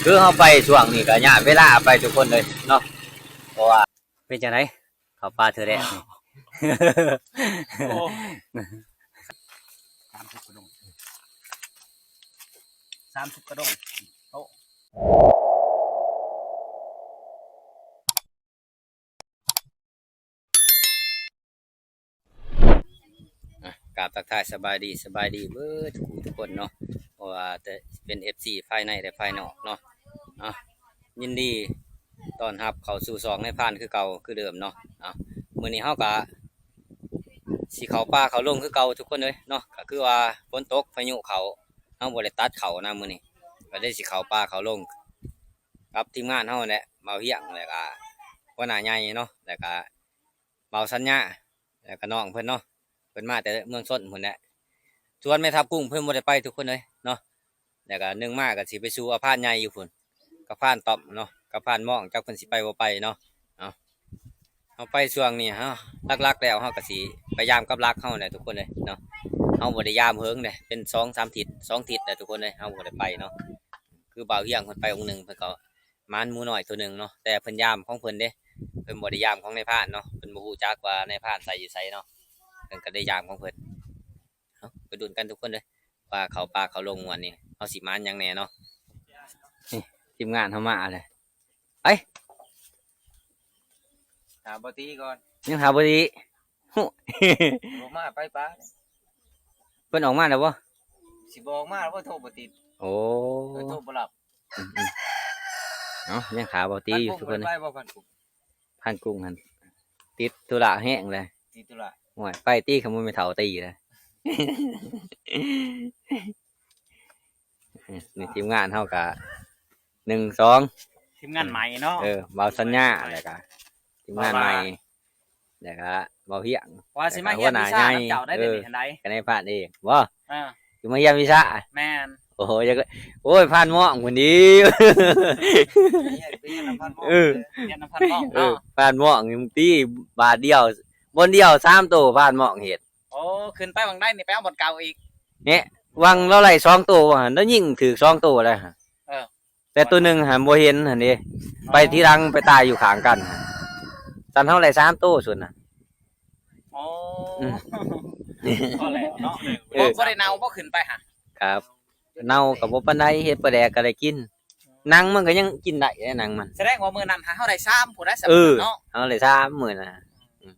ຄືເຮົາໄປຊ່ວງນີ້ກໍຍາດເວລາໄປທຸກຄົນເລີຍເນາະ ເພາະວ່າ ເປັນຈັ່ງໃດ ເຂົ້າປ່າເທື່ອແລກນີ້? ໂອ້ ສາມສິບກະດົງ ສາມສິບກະດົງ ໂອ້. ອ່ະ ກາບທັກທາຍສະບາຍດີ ສະບາຍດີເບິດທຸກຜູ້ທຸກຄົນເນາະ ບໍ່ວ່າຈະເປັນເອັຟຊີພາຍໃນ ແລະ ພາຍນອກເນາະ. ເອົາ ຍິນດີຕ້ອນຮັບເຂົ້າສູ່ຊ່ອງນາຍພານຄືເກົ່າຄືເດີມເນາະ. ເອົາ ມື້ນີ້ເຮົາກະຊິເຂົ້າປ່າເຂົ້າດົງຄືເກົ່າທຸກຄົນເອີຍເນາະ ກະຄືວ່າຝົນຕົກພາຍຸເຂົ້າ ເຮົາບໍ່ໄດ້ຕັດເຂົ້ານະມື້ນີ້ ກະເລີຍຊິເຂົ້າປ່າເຂົ້າດົງ ກັບທີມງານເຮົາແຫຼະ ບ່າວຮຽງ ແລ້ວກະຫົວໜ້າໃຫຍ່ເນາະ ແລ້ວກະບ່າວສັນຍາ ແລ້ວກະນ້ອງເພິ່ນເນາະ ເພິ່ນມາແຕ່ເມືອງຊົນພຸ້ນແຫຼະ ສ່ວນແມ່ທັບກຸ້ງເພິ່ນບໍ່ໄດ້ໄປທຸກຄົນເອີຍເນາະ. ແລ້ວກະໜຶ່ງມາກະຊິໄປສູ່ອາພານໃຫຍ່ຢູ່ພຸ້ນ ກັບພານຕ້ອມເນາະ ກັບພານມອງ ຈັກເພິ່ນຊິໄປບໍ່ໄປເນາະ. ເອົາ ເຮົາໄປຊ່ວງນີ້ ເຮົາຫຼັກໆແລ້ວເຮົາກະຊິໄປຢາມກັບຫຼັກເຮົາແຫຼະທຸກຄົນເອີຍເນາະ ເຮົາບໍ່ໄດ້ຢາມເຫິງເດ້ ເປັນສອງສາມທິດ ສອງທິດແລ້ວທຸກຄົນເອີຍ ເຮົາບໍ່ໄດ້ໄປເນາະ. ຄືບ່າວຮຽງເພິ່ນໄປອົງໜຶ່ງ ເພິ່ນກໍໝານໝູນ້ອຍໂຕໜຶ່ງເນາະ ແຕ່ເພິ່ນຢາມຂອງເພິ່ນເດ້ ເພິ່ນບໍ່ໄດ້ຢາມຂອອງນາຍພານເນາະ ເພິ່ນບໍ່ຮູ້ຈັກວ່ານາຍພານໃສ່ຢູ່ໃສເນາະ ເພິ່ນກໍໄດ້ຢາມຂອງເພິ່ນ. ເອົາ ໄປລຸ້ນກັນທຸກຄົນເດີ ວ່າເຂົ້າປ່າເຂົ້າດົງງວດນີ້ ເຮົາຊິໝານຫຍັງແດ່ເນາະ. ນີ້ ທີມງານເຮົາມາແລ້ວ ໄປ ຫາບໍ່ຕີກ່ອນ ຍັງຫາບໍ່ຕີ. ໂອ້ ບໍ່ມາ ໄປປ່າ ເພິ່ນອອກມາແລ້ວບໍ່? ຊິບໍ່ອອກມາແລ້ວ ໂທບໍ່ຕິດ. ໂອ້ ເພິ່ນໂທບໍ່ຮັບ. ອືມໆ ເອົາ ຍັງຖ້າເວົ້າຕີຢູ່ທຸກຄົນ. ໄປບໍ່ພັນກຸ້ງ? ພັນກຸ້ງຫັ້ນຕິດທຸລະແຮງເລີຍ. ຕິດທຸລະ. ໂອ້ຍ ໄປຕິ ຄັນບໍ່ແມ່ນເຖົ້າຕີນະ. ນີ້ທີມງານເຮົາກະ ໜຶ່ງ ສອງ ທີມງານໃໝ່ເນາະ. ເອີ ບ່າວສັນຍາ ແລ້ວກະທີມງານໃໝ່ ແລ້ວກະບ່າວຮຽງ ວ່າຊິມາຮຽນວິຊານຳເຈົ້າໄດ້ ເອີ ເປັນຈັ່ງໃດ ກະນາຍພານເອງບໍ່? ເອີ ຊິມາຮຽນວິຊາ. ແມ່ນ. ໂອ້ຍ ຢາກ ໂອ້ຍ ພານມ່ອງພຸ້ນດີ. ຮຽນນຳພານມ່ອງ. ເອີ ຮຽນນຳພານມ່ອງ ເອີ ເນາະ ພານມ່ອງນີ້ບາງທີບາດດຽວ ບ່ອນດຽວສາມໂຕ ພານມ່ອງເຮັດ. ໂອ້ ຂຶ້ນໄປຫວ່າງໃດນີ້ ໄປເອົາບ່ອນເກົ່າອີກ. ນີ້ ຫວ່າງລາວໄລ່ສອງໂຕວ່າຫັ້ນ ລາວຍິງຖືກສອງໂຕແລ້ວ. ເອີ ແຕ່ໂຕໜຶ່ງຫັ້ນບໍ່ເຫັນຫັ້ນເດ້ ໄປທີຫຼັງ ໄປຕາຍຢູ່ຂ້າງກັນ. ສັນເຮົາໄດ້ສາມໂຕສ່ວນນະ. ອໍ ອືມ ພໍແລ້ວເນາະ. ເອີ ບໍ່ ບໍ່ໄດ້ເນົ່າບໍ່ ຂຶ້ນໄປຫາ? ຄັບ ເນົ່າກໍບໍ່ປານໃດ ເຮັດປາແດກກໍໄດ້ກິນ. ໜັງມັນກໍຍັງກິນໄດ້ເດ້ ໜັງມັນ. ສະແດງວ່າມື້ນັ້ນຫາເຮົາໄດ້ສາມ ຜູ້ໃດສຳ ເອີ ເນາະ ເຮົາໄດ້ສາມມື້ນະ. ອືມ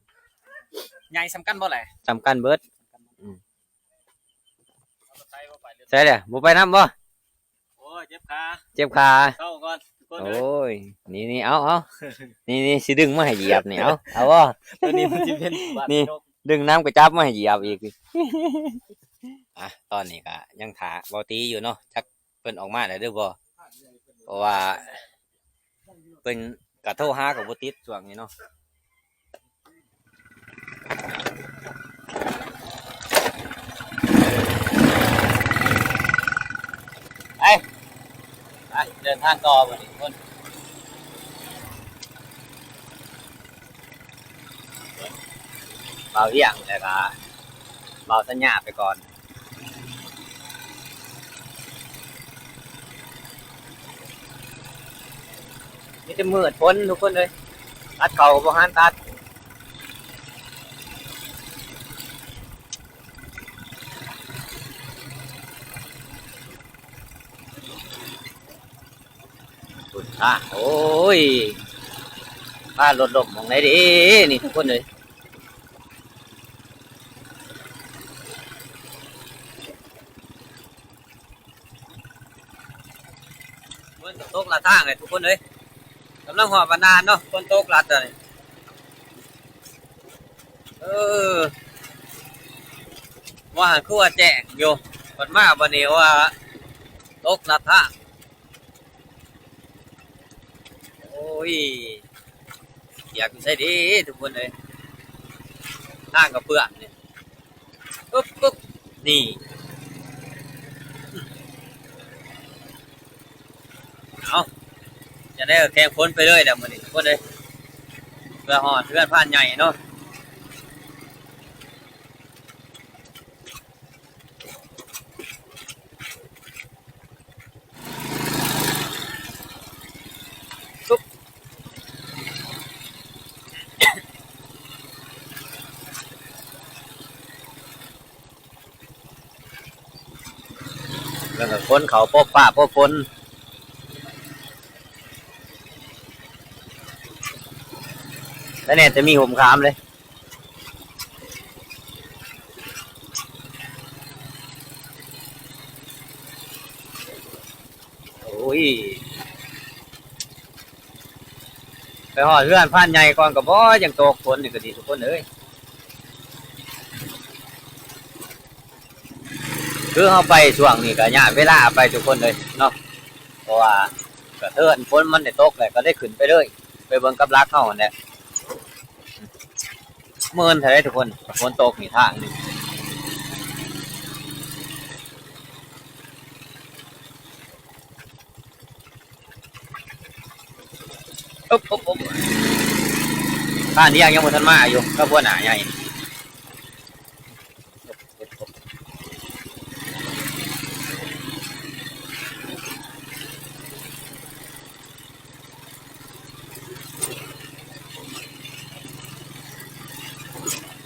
ໃຫຍ່ສ່ຳກັນບໍ່ແຫຼະ? ສ່ຳກັນເບິດ. ອືມ ໃສ່ແຫຼະ ບໍ່ໄປນຳບໍ່? ໂອ້ຍ ເຈັບຂາ ເຈັບຂາ ເຊົາກ່ອນທຸກຄົນເອີຍ. ໂອ້ຍ ນີ້ໆ ເອົາໆ ນີ້ໆ ຊິດຶງມາໃຫ້ຢຽບນີ້ ເອົາ ເອົາບໍ່? ໂຕນີ້ມັນຊິເປັນບາດ ນີ້ ຍົກ ດຶງນ້ຳກະຈັບມາໃຫ້ຢຽບອີກ. ອ່ະ ຕອນນີ້ກະຍັງຖ້າເບົາຕີຢູ່ເນາະ ຈັກເພິ່ນອອກມາແລ້ວຫຼືບໍ່ ເພາະວ່າເພິ່ນກະໂທຫາກໍບໍ່ຕິດຊ່ວງນີ້ເນາະ. ໄປ ໄປ ເດີນທາງຕໍ່ບັດນີ້ທຸກຄົນ. ບ່າວຮຽງ ແລ້ວກະບ່າວສັນຍາໄປກ່ອນ. ມີແຕ່ມືດຝົນທຸກຄົນເອີຍ ຕັດເຂົ້າກໍບໍ່ທັນຕັດ. ພຸ້ນ ໂອ້ຍ ພາລົດລົ້ມໝ່ອງໃດເດ້ນີ້ທຸກຄົນເອີຍ. ຝົນກໍຕົກລັດທາງເລີຍທຸກຄົນເອີຍ ກຳລັງຮອດບ້ານນານເນາະ ຝົນຕົກລັດເລີຍ. ເອີ ວ່າຫັ້ນຄືວ່າແຈ້ງຢູ່ ບັດມາບັດນີ້ວ່າຕົກລັດທາງ. ໂອ້ຍ ປຽກຢູ່ໃສເດ້ທຸກຄົນເອີຍ ທາງກໍເປື້ອນນີ້. ປຶບປຶບ ນີ້ ເອົາ ຈັ່ງໃດກໍແຂ່ງຝົນໄປເລີຍແຫຼະມື້ນີ້ທຸກຄົນເອີຍ ເພື່ອຮອດເຮືອນພານໃຫຍ່ເນາະ. ແລ້ວກໍຄົນເຂົ້າປົບຟ້າປົບຝົນ ແລ້ວແນ່ແຕ່ມີຮົ່ມຂາມເດ້. ໂອ້ຍ ໄປຮອດເຮືອນພານໃຫຍ່ກ່ອນກໍບໍ່ ຍັງຕົກຝົນນີ້ກໍດີທຸກຄົນເອີຍ. ຄືເຮົາໄປຊ່ວງນີ້ກໍຍາດເວລາໄປທຸກຄົນເອີຍເນາະ ເພາະວ່າກະເທີນຝົນມັນໄດ້ຕົກແລ້ວ ກໍໄດ້ຂຶ້ນໄປເລີຍ ໄປເບິ່ງກັບຫຼັກເຮົາຫັ້ນແຫຼະ. ເມີນເທົ່າໃດທຸກຄົນ ຝົນຕົກນີ້ທາງນີ້ ອຶບ ອຶບ ອຶບ ພານດຽງຍັງບໍ່ທັນມາຢູ່ ກັບຫົວໜ້າໃຫຍ່.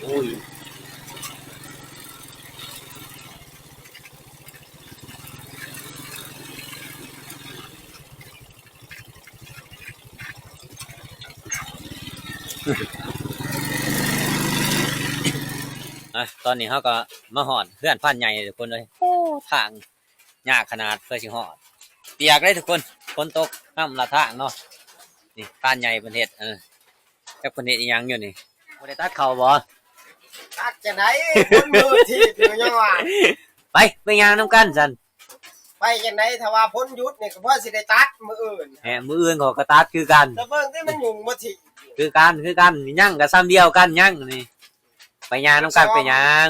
ໂອ້ຍ ອ່ະ ຕອນນີ້ເຮົາກໍມາຮອດເຮືອນພານໃຫຍ່ທຸກຄົນເອີຍ. ໂອ້ ທາງຍາກຂະໜາດເພື່ອຊິຮອດ ປຽກເດ້ທຸກຄົນ ຝົນຕົກ ນ້ຳລະທາງເນາະ. ນີ້ພານໃຫຍ່ເພິ່ນເຮັດ ເອີ ຈັກເພິ່ນເຮັດອີ່ຫຍັງຢູ່ນີ້ ບໍ່ໄດ້ຕັດເຂົ້າບໍ່? ຕັດຈັ່ງໃດ ຝົນມືທີບຢູ່ຍັງວ່າ. ໄປ ໄປຍ່າງນຳກັນຊັ້ນ. ໄປຈັ່ງໃດ ຖ້າວ່າຝົນຢຸດນີ້ກໍພໍຊິໄດ້ຕັດມື້ອື່ນ. ແຮະ ມື້ອື່ນເຂົາກໍຕັດຄືກັນ ແຕ່ເບິ່ງຕິມັນຫຍຸ້ງບໍ່ຖີບ. ຄືກັນ ຄືກັນ ຍັງກໍຊ່ຳດຽວກັນ ຍັງນີ້. ໄປຍ່າງນຳກັນ ໄປຍ່າງ.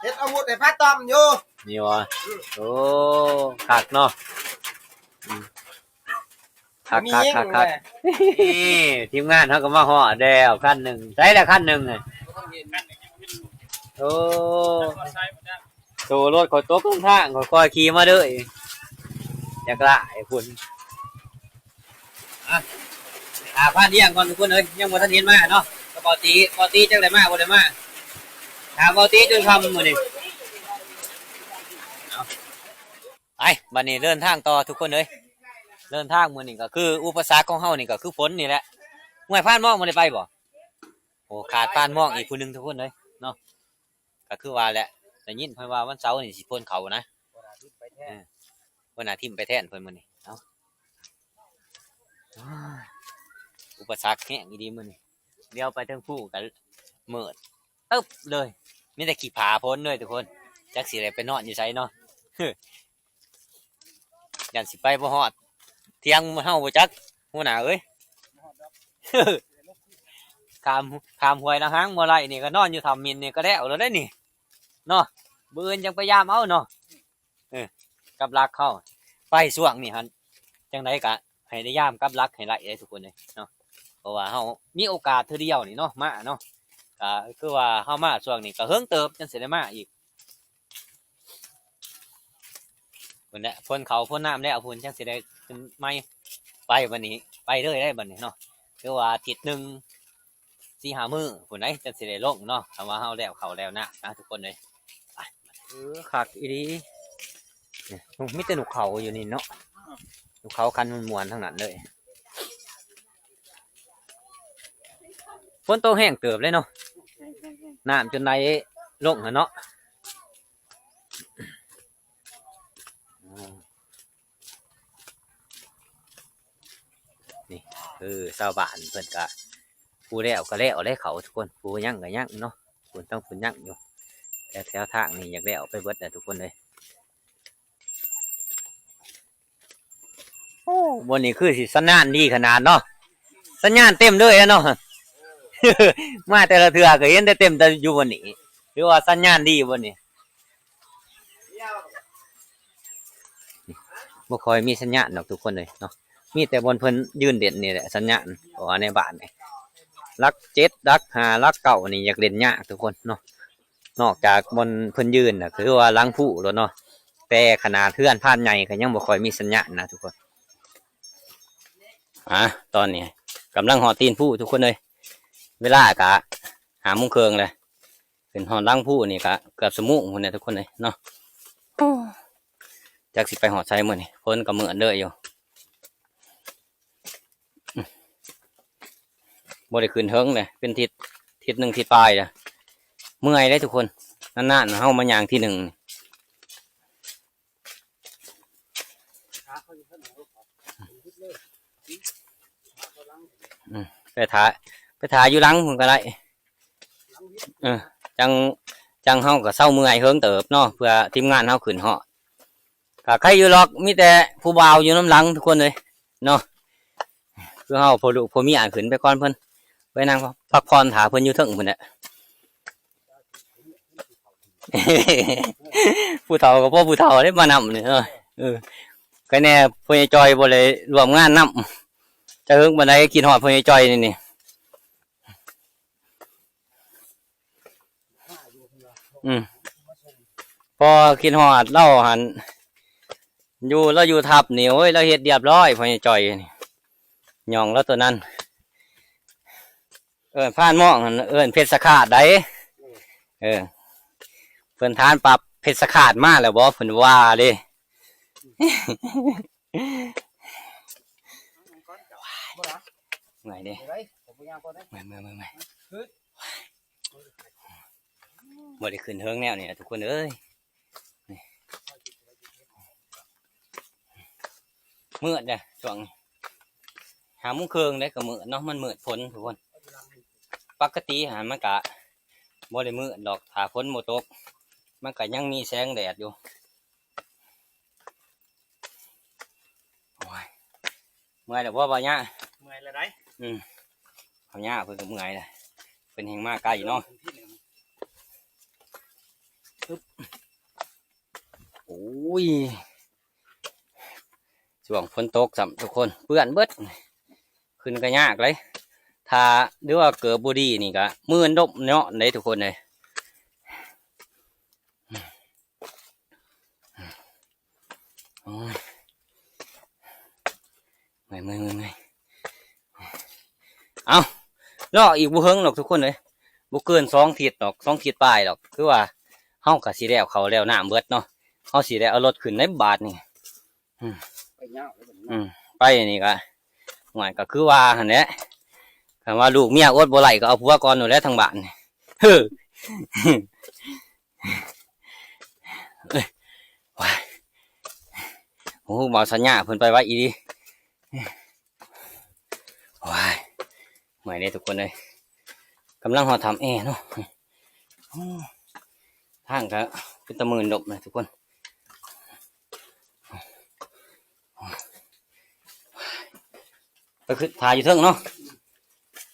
ເຮັດອາວຸດໃຫ້ພະຕ້ອມຢູ່ ນີ້ຫວາ? ອືມ ໂອ້ ຄັກເນາະ. ອືມ ຄັກ ຄັກ ຄັກ ຄັກ. ນີ້ທີມງານເຮົາກໍມາຮອດແລ້ວຄັນໜຶ່ງ. ໃສລະຄັນໜຶ່ງ? ໂອ້ ໂຕລົດຂ້ອຍຕົກລົງທາງ ຂ້ອຍຂີ່ມາເລີຍ ຢາກຫຼາຍພຸ້ນ. ອ່ະ ຖ້າພານດຽງກ່ອນທຸກຄົນເອີຍ ຍັງບໍ່ທັນເຫັນມາເນາະ. ກໍບໍ່ຕີ ບໍ່ຕີຈັກໄດ້ມາ ບໍ່ໄດ້ມາ ຖ້າບໍ່ຕີຈົນຄ່ຳມື້ນີ້. ໄປ ບັດນີ້ເດີນທາງຕໍ່ທຸກຄົນເອີຍ. ເດີນທາງມື້ນີ້ກໍຄືອຸປະສັກຂອງເຮົານີ້ກໍຄືຝົນນີ້ແຫຼະ. ຫ້ວຍ ພານມອງບໍ່ໄດ້ໄປບໍ່? ໂອ້ ຂາດພານມອງອີກຜູ້ໜຶ່ງທຸກຄົນເອີຍເນາະ. ກໍຄືວ່າແຫຼະ ໄດ້ຍິນເພິ່ນວ່າວັນເສົານີ້ຊິພົ່ນເຂົ້ານະ ຫົວໜ້າທີມໄປແທນ ເອີ ຫົວໜ້າທີມໄປແທນເພິ່ນມື້ນີ້. ເອົ້າ ອຸປະສັກແຮງອີ່ຫຼີມື້ນີ້ ດຽວໄປເທິງພູກໍມືດຕຶບເລີຍ ມີແຕ່ຂີ້ຜາຝົນເລີຍທຸກຄົນ. ຈັກຊິໄດ້ໄປນອນຢູ່ໃສເນາະ ຢ້ານຊິໄປບໍ່ຮອດ ທຽງເຮົາບໍ່ຈັກ ຫົວໜ້າເອີຍ. ຂ້າມ ຂ້າມຫ້ວຍລະຫັງບໍ່ໄດ້ນີ້ ກໍນອນຢູ່ຖ້ຳມິນນີ້ກໍແລ້ວແລ້ວເດ້ນີ້ເນາະ. ມື້ອື່ນຈັ່ງໄປຢາມເອົາເນາະ. ເອີ ກັບຫຼັກເຮົາໄປຊ່ວງນີ້ຫັ້ນ ຈັ່ງໃດກະໃຫ້ໄດ້ຢາມກັບຫຼັກໃຫ້ໄດ້ເດ້ທຸກຄົນເອີຍເນາະ. ເພາະວ່າເຮົາມີໂອກາດເທື່ອດຽວນີ້ເນາະ ມາເນາະ ກະຄືວ່າເຮົາມາຊ່ວງນີ້ກະເຫິງເຕີບຈັ່ງຊິໄດ້ມາອີກ. ພຸ້ນແຫຼະ ພົ່ນເຂົ້າພົ່ນນ້ຳແລ້ວພຸ້ນ ຈັ່ງຊິໄດ້ຂຶ້ນໃໝ່. ໄປບັດນີ້ ໄປເລີຍໄດ້ບັດນີ້ເນາະ ຄືວ່າອາທິດໜຶ່ງ ສີ່ຫ້າມື້ພຸ້ນໃດ໋ ຈັ່ງຊິໄດ້ລົງເນາະ ຖ້າວ່າເຮົາແລ້ວເຂົ້າແລ້ວນ້ຳນະທຸກຄົນເອີຍ. ໄປ ເອີ ຄັກອີ່ຫຼີ ນີ້ ໂອ້ ມີແຕ່ນົກເຂົາຢູ່ນີ້ເນາະ ນົກເຂົາຄັນມ່ວນໆ ທັງນັ້ນເລີຍ. ຝົນຕົກແຮງເຕີບເລີຍເນາະ ນ້ຳຈົນໄຫຼລົງຫັ້ນເນາະ. ນີ້ ເອີ ຊາວບ້ານເພິ່ນກະ ຜູ້ແລ້ວກະແລ້ວແລ້ວເຂົ້າທຸກຄົນ ຜູ້ຍັງກະຍັງເນາະ ຜູ້ທາງພຸ້ນຍັງຢູ່ ແຕ່ແຖວທາງນີ້ຢາກແລ້ວໄປເບິດແລ້ວທຸກຄົນເອີຍ. ໂອ້ ບ່ອນນີ້ຄືຊິສັນຍານດີຂະໜາດເນາະ ສັນຍານເຕັມເລີຍເນາະ. ມາແຕ່ລະເທື່ອກໍເຫັນແຕ່ເຕັມແຕ່ຢູ່ບ່ອນນີ້ ຖືວ່າສັນຍານດີບ່ອນນີ້. ບໍ່ຄ່ອຍມີສັນຍານດອກທຸກຄົນເອີຍເນາະ ມີແຕ່ບ່ອນເພິ່ນຢືນເຫຼັ້ນນີ້ແຫຼະສັນຍານ ເພາະວ່າໃນບ້ານນີ້ຫຼັກເຈັດ ຫຼັກຫ້າ ຫຼັກເກົ້ານີ້ຢາກເຫຼັ້ນຍາກທຸກຄົນເນາະ. ນອກຈາກບ່ອນເພິ່ນຢືນນະ ຄືວ່າຫຼັງພູໂລດເນາະ ແຕ່ຂະໜາດເຮືອນພານໃຫຍ່ກໍຍັງບໍ່ຄ່ອຍມີສັນຍານນະທຸກຄົນ. ອ່າ ຕອນນີ້ກຳລັງຮອດຕີນພູທຸກຄົນເອີຍ ເວລາກະຫ້າໂມງເຄິ່ງແລ້ວ ຂຶ້ນຮອດຫຼັງພູນີ້ກະເກືອບຊົ່ວໂມງພຸ້ນແຫຼະທຸກຄົນເອີຍເນາະ. ໂອ້ ຈັກຊິໄປຮອດໃສມື້ນີ້ ຝົນກໍມືດເລີຍຢູ່. ບໍ່ໄດ້ຂຶ້ນເຖິງເດ້ ເປັນທິດ ທິດໜຶ່ງທິດປາຍແລ້ວ. ເມື່ອຍເດ້ທຸກຄົນ ນານໆເຮົາມາຍ່າງທີໜຶ່ງ. ອືມ ໄປຖ້າ ໄປຖ້າຢູ່ຫຼັງພຸ້ນກໍໄດ້. ເອີ ຈັ່ງ ຈັ່ງເຮົາກໍເຊົາເມື່ອຍເຫິງເຕີບເນາະ ເພື່ອທີມງານເຮົາຂຶ້ນຮອດ. ກໍໃຄຢູ່ດອກ ມີແຕ່ຜູ້ບ່າວຢູ່ນຳຫຼັງທຸກຄົນເອີຍເນາະ. ຄືເຮົາພໍ່ລູກຜົວເມຍຂຶ້ນໄປກ່ອນເພິ່ນ ໄປນັ່ງພັກຜ່ອນຖ້າເພິ່ນຢູ່ເທິງພຸ້ນແຫຼະ. ຜູ້ເຖົ້າກໍພໍຜູ້ເຖົ້າເດ້ມານຳນີ້ເນາະ. ເອີ ໃຄແນ່ພໍ່ໃຫຍ່ຈ່ອຍບໍ່ໄດ້ຮ່ວມງານນຳ ຈັກເຫິງປານໃດ ຄິດຮອດພໍ່ໃຫຍ່ຈ່ອຍນີ້ນີ້. ອືມ ພໍຄິດຮອດລາວຫັ້ນ ຢູ່ ລາວຢູ່ທັບນີ້ ໂອ້ຍ ລາວເຮັດລຽບຮ້ອຍ ພໍ່ໃຫຍ່ຈ່ອຍນີ້ ຍ່ອງລາວໂຕນັ້ນ. ເອີ້ນພານມອງຫັ້ນ ເອີ້ນເພັດສະຂາດໃດ. ເອີ ເພິ່ນຖານປັບເພັດສະຂາດມາແລ້ວບໍ່ ເພິ່ນວ່າເດ້. ເມື່ອຍເດ້ ເມື່ອຍໆໆໆ ບໍ່ໄດ້ຂຶ້ນເທິງແນວນີ້ນະທຸກຄົນເອີຍ. ມືດເດ້ຊ່ວງນີ້ ຫ້າໂມງເຄິ່ງເດ້ກໍມືດເນາະ ມັນມືດຝົນທຸກຄົນ. ປົກກະຕິຫັ້ນມັນກະບໍ່ໄດ້ມືດດອກ ຖ້າຝົນບໍ່ຕົກ ມັນກະຍັງມີແສງແດດຢູ່. ໂອ້ຍ ເມື່ອຍແລ້ວບໍ່ ບ່າວຍາ? ເມື່ອຍແລ້ວໃດ໋. ອືມ ບ່າວຍາເພິ່ນກໍເມື່ອຍແລ້ວ ເພິ່ນແຮ່ງມາໄກເນາະ. ໂອ້ຍ ຊ່ວງຝົນຕົກຊ້ຳທຸກຄົນ ເປື້ອນເບິດ ຂຶ້ນກໍຍາກເລີຍ. ຖ້າ ຫຼືວ່າເກີບບໍ່ດີນີ້ກໍມື່ນດົບເນາະເດ້ທຸກຄົນເອີຍ. ໂອ້ຍ ເມື່ອຍໆໆໆ ເອົ້າ ລໍອີກບໍ່ເຫິງດອກທຸກຄົນເອີຍ ບໍ່ເກີນສອງທິດດອກ ສອງທິດປາຍດອກ. ຄືວ່າເຮົາກໍຊິແລ້ວເຂົ້າແລ້ວນ້ຳເບິດເນາະ ເຮົາຊິໄດ້ເອົາລົດຂຶ້ນໃນບາດນີ້. ອືມ ໄປຍາວເລີຍບັດນີ້ ອືມ ໄປນີ້ກໍ ໂອ້ຍ ກໍຄືວ່າຫັ້ນແຫຼະ ຄັນວ່າລູກເມຍອົດບໍ່ໄຫຼກໍເອົາຜົວກ່ອນໂລດແຫຼະທາງບ້ານນີ້. ເຮີ ໂອ້ຍ ໂອ້ ບ່າວສັນຍາເພິ່ນໄປໄວອີ່ຫຼີ. ໂອ້ຍ ເມື່ອຍເດ້ທຸກຄົນເອີຍ ກຳລັງຮອດຖ້ຳແອເນາະ. ໂອ້ ທາງກໍເປັນຕາມື່ນດົບນະທຸກຄົນ. ໄປຂຶ້ນຖ້າຢູ່ເທິງເນາະ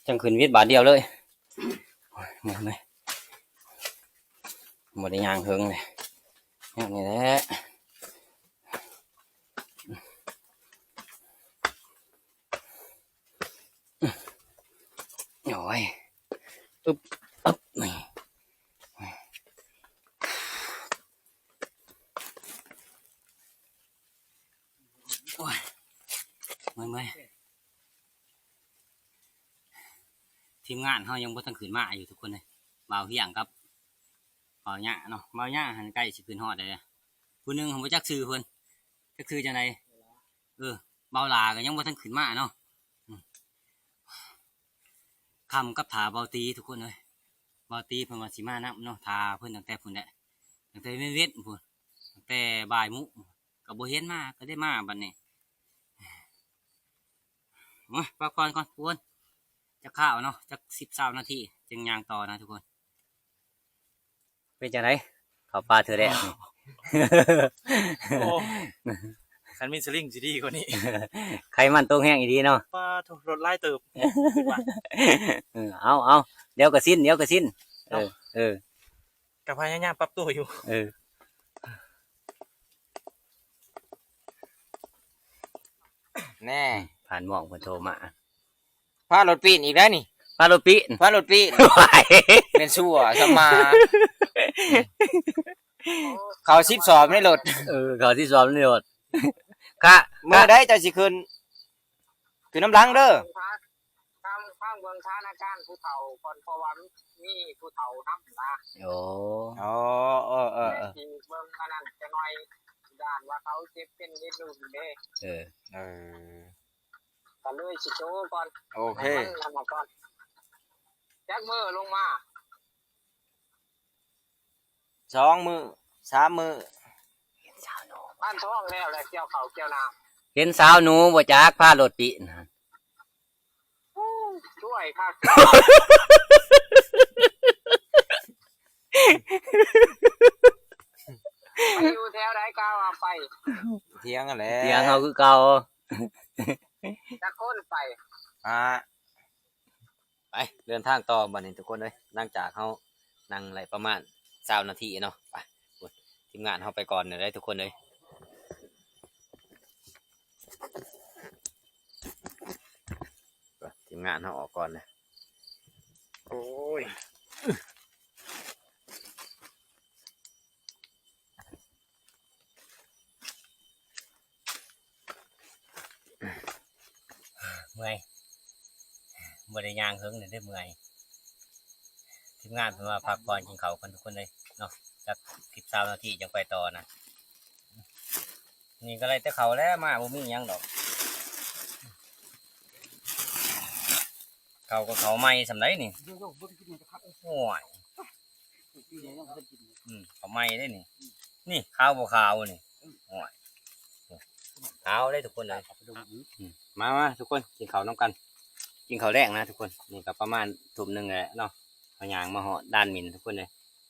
ຈັ່ງຂຶ້ນວິດບາດດຽວເລີຍ. ໂອ້ຍ ເມື່ອຍ ເມື່ອຍ ບໍ່ໄດ້ຍ່າງເຖິງເລີຍ ແນວນີ້ແຫຼະ. ໂອ້ຍ ອຶບ ອຶບ ນີ້ ໂອ້ຍ ເມື່ອຍ ເມື່ອຍ. ທີມງານເຮົາຍັງບໍ່ທັນຂຶ້ນມາຢູ່ທຸກຄົນເອີຍ ບ່າວຮຽງກັບບ່າວຍາເນາະ. ບ່າວຍາຫັ້ນໃກ້ຊິຂຶ້ນຮອດແລ້ວ ຜູ້ໜຶ່ງຫັ້ນບໍ່ຈັກຊື່ເພິ່ນ ຈັກຊື່ຈັ່ງໃດ. ເອີ ບ່າວຫຼ້າກໍຍັງບໍ່ທັນຂຶ້ນມາເນາະ. ອືມ ຄ່ຳກັບຖ້າບ່າວຕີທຸກຄົນເອີຍ ບ່າວຕີເພິ່ນວ່າຊິມານຳເນາະ ຖ້າເພິ່ນຕັ້ງແຕ່ພຸ້ນແຫຼະ ຕັ້ງແຕ່ເວັນໆ ພຸ້ນ ຕັ້ງແຕ່ບ່າຍໂມງ ກໍບໍ່ເຫັນມາ ກໍໄດ້ມາບັດນີ້. ມາ ພັກຜ່ອນກ່ອນທຸກຄົນ ຈັກຄາວເນາະ ຈັກສິບຊາວນາທີ ຈຶ່ງຍ່າງຕໍ່ນະທຸກຄົນ. ເປັນຈັ່ງໃດ ເຂົ້າປ່າເທື່ອແລກນີ້? ໂອ້ ຄັນມີສະລິງຊິດີກວ່ານີ້ ໄຂມັນຕົງແຮງອີ່ຫຼີເນາະ. ປາໂທ້ ລົດຫຼາຍເຕີບ. ເອີ ເອົາໆ ດຽວກໍຊິນ ດຽວກໍຊິນ. ເອີ ເອີ ກໍພະຍາຍາມປັບຕົວຢູ່. ເອີ ແນ່ ຜ່ານໝອກເພິ່ນໂທມາ ພາລົດປີ້ນອີກແລ້ວນີ້ ພາລົດປີ້ນ ພາລົດປີ້ນ ໂອ້ຍ ແມ່ນຊົ່ວຊະມາ ເຂົ້າສິບສອງໃນລົດ. ເອີ ເຂົ້າສິບສອງໃນລົດ. ກະມື້ໃດເຈົ້າຊິຂຶ້ນ ຂຶ້ນນຳຫຼັງເດີ. ຟັງ ຟັງເບິ່ງສະຖານະການຜູ້ເຖົ້າກ່ອນ ເພາະວ່າມີຜູ້ເຖົ້ານຳນະ. ໂອ້ ອໍ ເອີໆໆ ຊິເບິ່ງອັນນັ້ນຈັກໜ່ອຍ. ຢ້ານວ່າເຂົາເຈັບເປັນເດັກໜຸ່ມເດ້. ເອີ ເອີ ກໍເລີຍຊິໂທກ່ອນ. ໂອເຄ ໃຫ້ມັນນັ້ນກ່ອນ. ຈັກມື້ລົງມາ? ສອງມື້ ສາມມື້. ບ້ານທ້ອງແລ້ວແຫຼະ ກ່ຽວເຂົ້າກ່ຽວນາ. ເຫັນສາວໜູບໍ່ຈັກ ພາລົດປີ້ນະ. ໂອ້ ຊ່ວຍຄັກ. ໄປຢູ່ແຖວໃດກໍວ່າໄປ. ຖຽງຫັ້ນແຫຼະ ຖຽງເຮົາຄືເກົ່າ. ຈັກຄົນໄປ? ຫ້າ. ໄປ ເດີນທາງຕໍ່ບັດນີ້ທຸກຄົນເອີຍ. ຫຼັງຈາກເຮົານັ່ງໄດ້ປະມານຊາວນາທີເນາະ ໄປ ໂອ້ຍ ທີມງານເຮົາໄປກ່ອນເດີທຸກຄົນເອີຍ. ທີມງານເຮົາອອກກ່ອນເດີ. ໂອ້ຍ ເມື່ອຍ ບໍ່ໄດ້ຍ່າງເຫິງເດ້ ເມື່ອຍ. ທີມງານເພິ່ນວ່າພັກຜ່ອນກິນເຂົ້າກ່ອນທຸກຄົນເອີຍເນາະ ຈັກສິບ ຊາວນາທີຈັ່ງໄປຕໍ່ນະ. ນີ້ກໍໄດ້ແຕ່ເຂົ້າແລ້ວ ມາບໍ່ມີຫຍັງດອກ. ເຂົ້າກໍເຂົ້າໃໝ່ສ່ຳໃດນີ້. ໂອ້ຍ ອືມ ເຂົ້າໃໝ່ເດ້ນີ້. ນີ້ຂາວບໍ່ຂາວນີ້. ໂອ້ຍ ຂາວເດ້ທຸກຄົນເອີຍ. ອືມ ມາ ມາທຸກຄົນ ກິນເຂົ້ານຳກັນ. ກິນເຂົ້າແລງນະທຸກຄົນ. ນີ້ກໍປະມານທຸ່ມໜຶ່ງແຫຼະເນາະ. ເຮົາຍ່າງມາຮອດດ່ານໝິ່ນທຸກຄົນເອີຍ.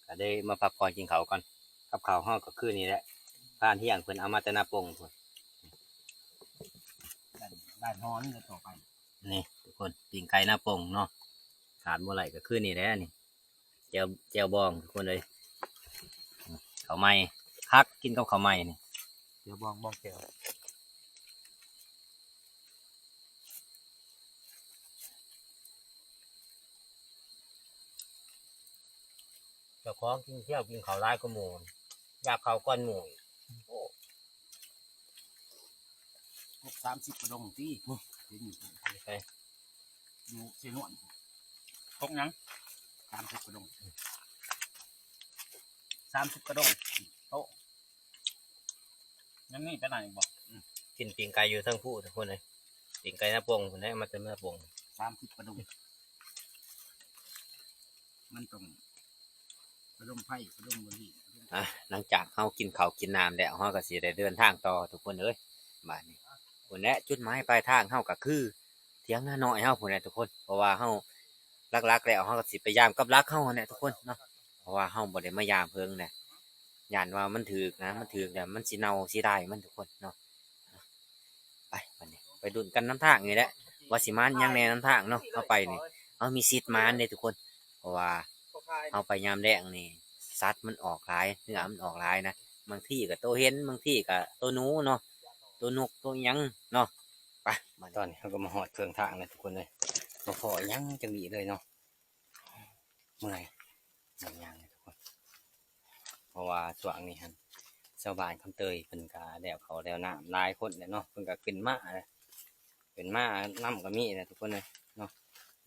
ກໍໄດ້ມາພັກຜ່ອນກິນເຂົ້າກ່ອນ. ກັບເຂົ້າເຮົາກໍຄືນີ້ແຫຼະ ພານທ່ຽງເພິ່ນເອົາມາແຕ່ນາປົງພຸ້ນ. ດ້ານ ດ້ານຮອນີ້ແຫຼະຕໍ່ໄປ. ນີ້ທຸກຄົນ ປີ້ງໄກ່ນາປົງເນາະ. ຂາດບໍ່ໄດ້ກໍຄືນີ້ແຫຼະນີ້ ແຈ່ວ ແຈ່ວບອງທຸກຄົນເອີຍ. ເຂົ້າໃໝ່ຄັກ ກິນກັບເຂົ້າໃໝ່ນີ້. ແຈ່ວບອງ ບອງແຈ່ວ. ເຈົ້າຂອງກິນແຊວ ກິນເຂົ້າຫຼາຍກວ່າໝູ່ ຢາກເຂົ້າກ່ອນໝູ່ອີກ. ໂອ້ ຄົບສາມສິບກະດົງຕິ. ນີ້ ເຫັນຢູ່ ຢູ່ເຊນວນ ຄົບຫຍັງ? ສາມສິບກະດົງ ສາມສິບກະດົງ. ໂອ້ ຍັງມີໄປໄດ້ອີກບໍ່? ອືມ ກິນປີ້ງໄກ່ຢູ່ເທິງພູ້ທຸກຄົນເອີຍ. ປີ້ງໄກ່ນາປົງພຸ້ນເດ້ ມາແຕ່ນາປົງ. ສາມສິບກະດົງ ມັນຕ້ອງ ກະດົງໄຟ ກະດົງບໍ່ດີ. ອ່ະ ຫຼັງຈາກເຮົາກິນເຂົ້າກິນນ້ຳແລ້ວ ເຮົາກໍຊິໄດ້ເດີນທາງຕໍ່ທຸກຄົນເອີຍ. ບາດນີ້ ພຸ້ນແຫຼະ ຈຸດໝາຍປາຍທາງເຮົາກໍຄືຖຽງນານ້ອຍເຮົາພຸ້ນແຫຼະທຸກຄົນ. ເພາະວ່າເຮົາ ຫຼັກໆແລ້ວເຮົາກໍຊິໄປຢາມກັບຫຼັກເຮົາຫັ້ນແຫຼະທຸກຄົນເນາະ. ເພາະວ່າເຮົາບໍ່ໄດ້ມາຢາມເພິ່ນນະ ຢ້ານວ່າມັນຖືກນະ ມັນຖືກແລ້ວມັນຊິເນົ່າເສຍດາຍມັນທຸກຄົນເນາະ. ໄປ ບາດນີ້ໄປລຸ້ນກັນນຳທາງນີ້ແຫຼະ ວ່າຊິມານຫຍັງແດ່ນຳທາງເນາະ. ເຮົາໄປນີ້ ເຮົາມີສິດມານເດ້ທຸກຄົນ ເພາະວ່າເຮົາໄປຍາມແລງນີ້ ສັດມັນອອກຫຼາຍ ເຫື່ອມັນອອກຫຼາຍນະ. ບາງທີກໍໂຕເຫັນ ບາງທີກໍໂຕໜູເນາະ ໂຕນົກ ໂຕຫຍັງເນາະ. ໄປ ບາດນີ້ ຕອນນີ້ເຮົາກໍມາຮອດເຄິ່ງທາງແລ້ວທຸກຄົນເອີຍ ບໍ່ພໍຫຍັງຈັກນິດເລີຍເນາະ. ເມື່ອຍ ເມື່ອຍຍ່າງເລີຍທຸກຄົນ ເພາະວ່າຊ່ວງນີ້ຫັ້ນ ຊາວບ້ານຄຳເຕີຍເພິ່ນກະແລ້ວເຂົ້າແລ້ວນ້ຳຫຼາຍຄົນແຫຼະເນາະ. ເພິ່ນກະຂຶ້ນມາ ຂຶ້ນມານຳກໍມີແຫຼະທຸກຄົນເອີຍເນາະ.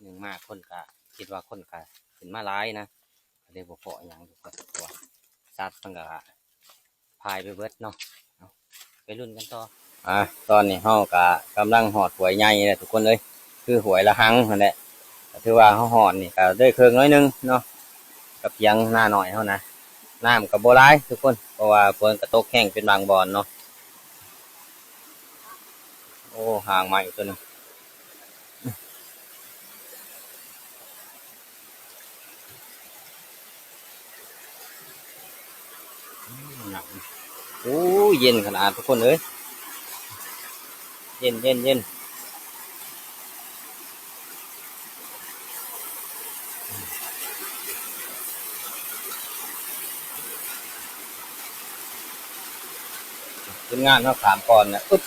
ໜຶ່ງມາຄົນກະ ຄິດວ່າຄົນກະຂຶ້ນມາຫຼາຍນະ ກໍເລີຍບໍ່ພໍຫຍັງທຸກຄົນ ເພາະວ່າສັດມັນກະ ພາຍໄປເບິດເນາະ. ເອົາ ໄປລຸ້ນກັນຕໍ່. ອ່າ ຕອນນີ້ເຮົາກະກຳລັງຮອດຫ້ວຍໃຫຍ່ແລ້ວທຸກຄົນເອີຍ ຄືຫ້ວຍລະຫັງຫັ້ນແຫຼະ. ກະຖືວ່າເຮົາຮອດນີ້ກະໄດ້ເຄິ່ງໜ້ອຍໜຶ່ງເນາະ ກັບຖຽງນານ້ອຍເຮົານະ. ນ້ຳກະບໍ່ຫຼາຍທຸກຄົນ ເພາະວ່າຝົນກະຕົກແຮງເປັນບາງບ່ອນເນາະ. ໂອ້ ຫາງໄມ້ຕົວໜຶ່ງ. ໂອ້ ເຢັນຂະໜາດທຸກຄົນເອີຍ ເຢັນ ເຢັນ ເຢັນ. ທີມງານເຮົາຂ້າມກ່ອນນະ ອຶບ.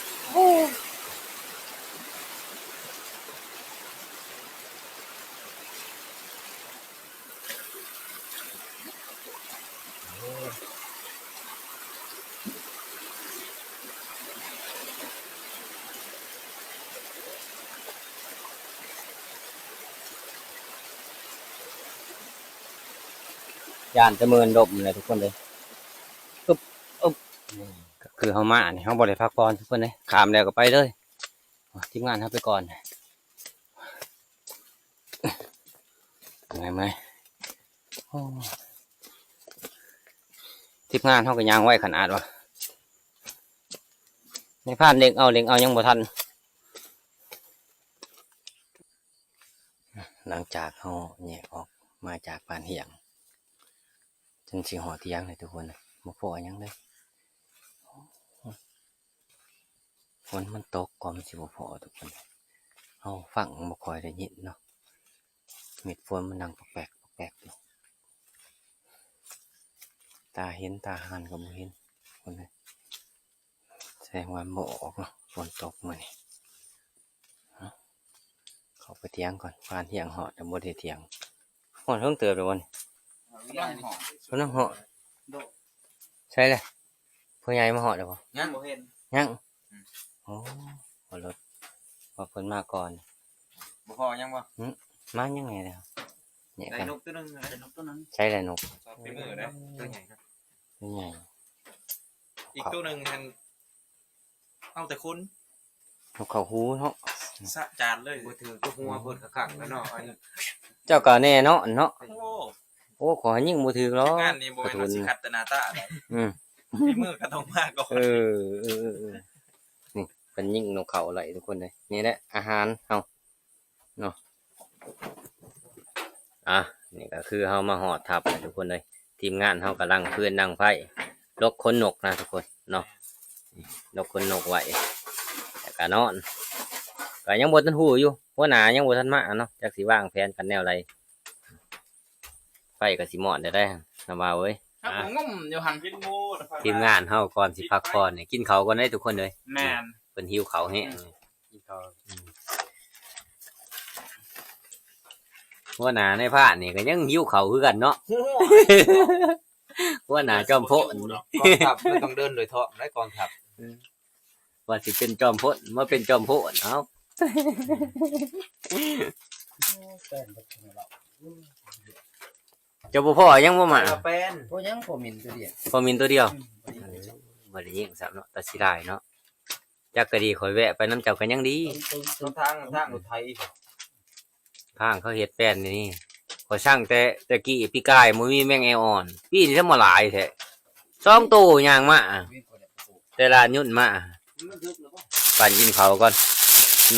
ຢ້ານແຕ່ມືນລົມແຫຼະທຸກຄົນເອີຍ. ອຶບ ອຶບ ອືມ. ຄືເຮົາມານີ້ ເຮົາບໍ່ໄດ້ພັກຜ່ອນທຸກຄົນເດ້ ຂ້າມແລ້ວກໍໄປເລີຍ. ໂອ້ຍ ທີມງານເຮົາໄປກ່ອນ ເມື່ອຍ ເມື່ອຍ ໂອ້ ທີມງານເຮົາກໍຍ່າງໄວຂະໜາດວ່າ ໃນພານເລັກເອົາ ເລັກເອົາ ຍັງບໍ່ທັນ. ຫຼັງຈາກເຮົາແຍກອອກມາຈາກບ້ານຫ້ຽງ ຈົນຊິຮອດຖຽງເລີຍທຸກຄົນ ບໍ່ພໍຫຍັງເລີຍ. ຝົນມັນຕົກກໍມັນຊິບໍ່ພໍທຸກຄົນ ເຮົາຟັງບໍ່ຄ່ອຍໄດ້ຍິນເນາະ ເມັດຝົນມັນດັງປອກແປກ ປອກແປກຢູ່ ຕາເຫັນຕາຫ່ານກໍບໍ່ເຫັນຄົນເອີຍ. ແສດງວ່າບໍ່ອອກເນາະ ຝົນຕົກມື້ນີ້. ເຂົ້າໄປຖຽງກ່ອນ ຜ່ານຖຽງຮອດແຕ່ບໍ່ໄດ້ຖຽງ ຮອດເທິງເຕີບແລ້ວບໍ່ນີ້? ກຳລັງຮອດ ກຳລັງຮອດ ໃສລະ? ພໍ່ໃຫຍ່ມາຮອດແລ້ວບໍ່? ຍັງບໍ່ເຫັນ ຍັງ ອືມ ໂອ້ ບໍ່ລົດ ວ່າເພິ່ນມາກ່ອນ ບໍ່ພໍຍັງບໍ່? ຫຶ ມາຍັງແດ່ແລ້ວ ນີ້ ໄດ້ນົກຕົວໜຶ່ງ ໄດ້ນົກຕົວໜຶ່ງ ໃສລະນົກ? ສອບຝີມືເດ້ ຕົວໃຫຍ່ ຕົວໃຫຍ່ ອີກຕົວໜຶ່ງຫັ້ນ ເອົາແຕ່ຂົນ ນົກເຂົ້າຫູເນາະ ສະຈານເລີຍ ບໍ່ຖືກກັບຫົວເພິ່ນຄັກໆແລ້ວເນາະ ອັນ ເຈົ້າກໍແນ່ເນາະ ເນາະ ໂອ້ ໂອ້ ຂໍໃຫ້ຍິງບໍ່ຖືກຫຼອກ ງານນີ້ບໍ່ແມ່ນວ່າຊິຄັດແຕ່ໜ້າຕາເດ້ ອືມ ຝີມືກໍຕ້ອງມາກ່ອນ ເອີ ເອີ ເອີ ນີ້ເພິ່ນຍິງນົກເຂົ້າໄລ່ທຸກຄົນເລີຍ ນີ້ແຫຼະອາຫານເຮົາ ເນາະ ອ່ະ ນີ້ກໍຄືເຮົາມາຮອດທັບແລ້ວທຸກຄົນເອີຍ ທີມງານເຮົາກຳລັງຟືນດັງໄຟ ຫຼົກຂົນນົກນະທຸກຄົນເນາະ ຫຼົກຂົນນົກໄວ້ ແລ້ວກໍນອນ ກໍຍັງບໍ່ທັນຮູ້ຢູ່ ຫົວໜ້າຍັງບໍ່ທັນມາເນາະ ຈັກຊິວາງແຜນກັນແນວໃດ ໄຟກໍຊິມອດແລ້ວໄດ໋ ນຳວ່າເອີຍ ອ່ະ ງົມຢູ່ຫັ້ນ ທີມງານເຮົາກ່ອນຊິພັກຜ່ອນນີ້ ກິນເຂົ້າກ່ອນເດີທຸກຄົນເອີຍ ແມ່ນ ເພິ່ນຫິວເຂົ້າແຮງ ກິນເຂົ້າ ອືມ ຫົວໜ້ານາຍພານນີ້ກໍຍັງຫິວເຂົ້າຄືກັນເນາະ ໂອ້ຍ ຫົວໜ້າຈອມໂພນ ກອງທັບມັນຕ້ອງເດີນໂດຍທ້ອງໄດ໋ ກອງທັບ ເອີ ວ່າຊິເປັນຈອມໂພນ ມາເປັນຈອມໂພນ ເອົ້າ ເຈົ້າບໍ່ພໍຫຍັງບໍ່ມາ ແປ້ນ ບໍ່ຫຍັງ ພໍມິນຕົວດຽວ ພໍມິນຕົວດຽວ ອືມ ບໍ່ໄດ້ຍິງຊ້ຳເນາະ ແຕ່ເສຍດາຍເນາະ ຈັກກະດີຂ້ອຍແວະໄປນຳເຈົ້າກໍຍັງດີ ທາງ ທາງລົດໄຖ ທາງເຂົາເຮັດແປ້ນນີ້ ຂ້ອຍສັ່ງແຕ່ ແຕ່ກີ້ ປີກາຍບໍ່ມີແມງແອອ່ອນ ປີນີ້ທຳມາຫຼາຍແທ້ ສອງໂຕຍ່າງມາ ແຕ່ລານຍົນມາ ປັ່ນກິນເຂົ້າກ່ອນ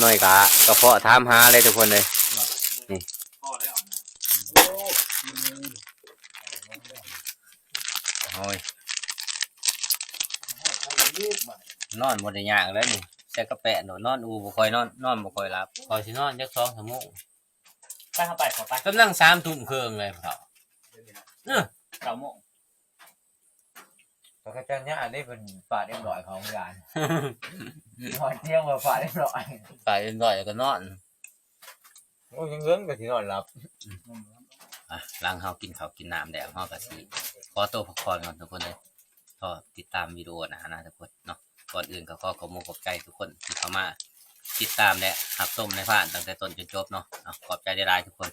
ໜ້ອຍກະກະເພາະຖາມຫາເລີຍທຸກຄົນເອີຍ ນີ້ ໂອ້ຍ ນອນບໍ່ໄດ້ຍາກແລ້ວນີ້ ໃສ່ກະແປະໂລດ ນອນອູ່ບໍ່ຄ່ອຍນອນ ນອນບໍ່ຄ່ອຍຫຼັບ ຂ້ອຍຊິນອນຈັກສອງຊົ່ວໂມງ ໄປ ເຮົາໄປ ເຮົາໄປ ກຳລັງສາມທຸ່ມເຄິ່ງເລີຍພໍ່ເຖົ້າ ເອີ ເກົ້າໂມງ ແລ້ວກໍຈັນຍາເດ້ ເພິ່ນປາດເອັມຮ້ອຍຂອງຍານ ນອນທ່ຽງວ່າປາດເອັມຮ້ອຍ ປາດເອັມຮ້ອຍແລ້ວກໍນອນ ໂອ້ຍ ເຖິງເຖິງກໍຊິນອນຫຼັບ ອ່ະ ຫຼັງເຮົາກິນເຂົ້າກິນນ້ຳແລ້ວ ເຮົາກໍຊິຂໍໂຕພັກຜ່ອນກ່ອນທຸກຄົນເດີ ລໍຕິດຕາມວິດີໂອໜ້ານະທຸກຄົນເນາະ ກ່ອນອື່ນກໍຂໍຂອບມຸກຂອບໃຈທຸກຄົນທີ່ເຂົ້າມາຕິດຕາມ ແລະ ຮັບຊົມນາຍພານຕັ້ງແຕ່ຕົ້ນຈົນຈົບເນາະ ເອົາ ຂອບໃຈຫຼາຍໆທຸກຄົນ.